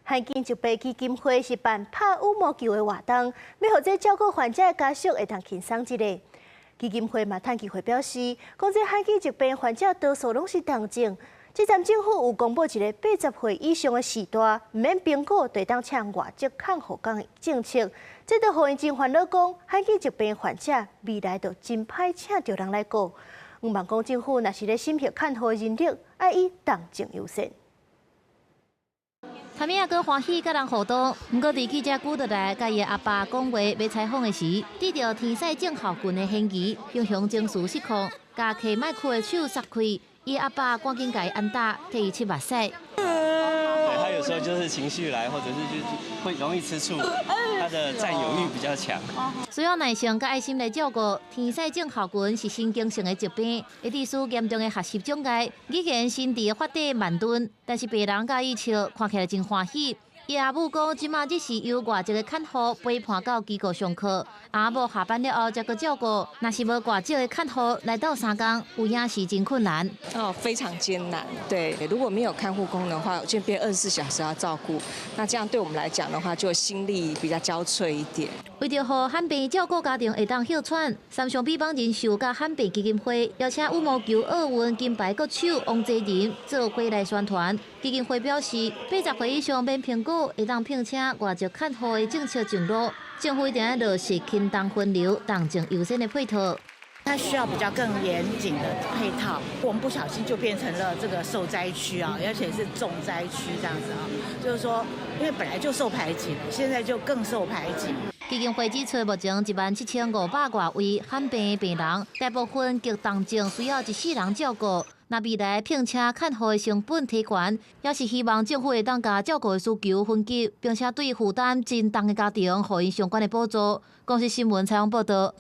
罕見疾病基金會是辦拍羽毛球的活動，欲予這照顧患者的家屬會當輕鬆一下。基金會嘛趁機會表示，講這罕見疾病患者多數攏是重症。這陣政府有公布一个80歲以上的世代，毋免評估就會當請外籍看護工的政策，這都予𪜶真煩惱，講罕見疾病患者未來就真歹請著人來顧。向望講政府若是咧審核看護人力，愛以重症優先。譚米仔閣歡喜佮人互動，毋過佇記者趕落來，共伊阿爸講話欲採訪的時，得著天使症候群的嫌疑，雄雄情緒失控，共提麥克的手捒開，伊阿爸趕緊共伊按打，替伊拭目屎。對，他有時候就是情緒來，或者是就是會容易吃醋，他的佔有欲比較強。需要耐性佮愛心來照顧。天使症候群是神經性的疾病，會致使嚴重的學習障礙、語言、心智的發展慢鈍。但是病人佮伊笑，看起來真歡喜。伊阿母講，這馬只是由外籍的看護陪伴到機構上課，阿母下班了後才閣照顧。若是無外籍的看護來鬥相共，有影是真困難。哦，非常艱難。對，如果沒有看護工的話，就變24小時要照顧。那這樣對我們來講的話，就心力比較交瘁一點。為著予罕病照顧家庭會當歇喘，三商美邦人壽佮罕病基金會邀請羽毛球奧運金牌國手王澤仁做伙來宣傳。基金會表示，80歲以上免評估，會當聘請外籍看護的政策上路，政府一定愛落實輕重分流、重症優先的配套。它需要比較更嚴謹的配套，我們不小心就變成了這個受災區啊，而且是重災區這樣子啊，就是說，因為本來就受排擠了，現在就更受排擠。基金會指出，目前17,500外位罕病的病人，大部分極重症需要一世人照顧。若未來聘請看護的成本提懸，也是希望政府會當共照顧的需求分級，並且對負擔真重的家庭，予𪜶相關的補助。公視新聞採訪報導。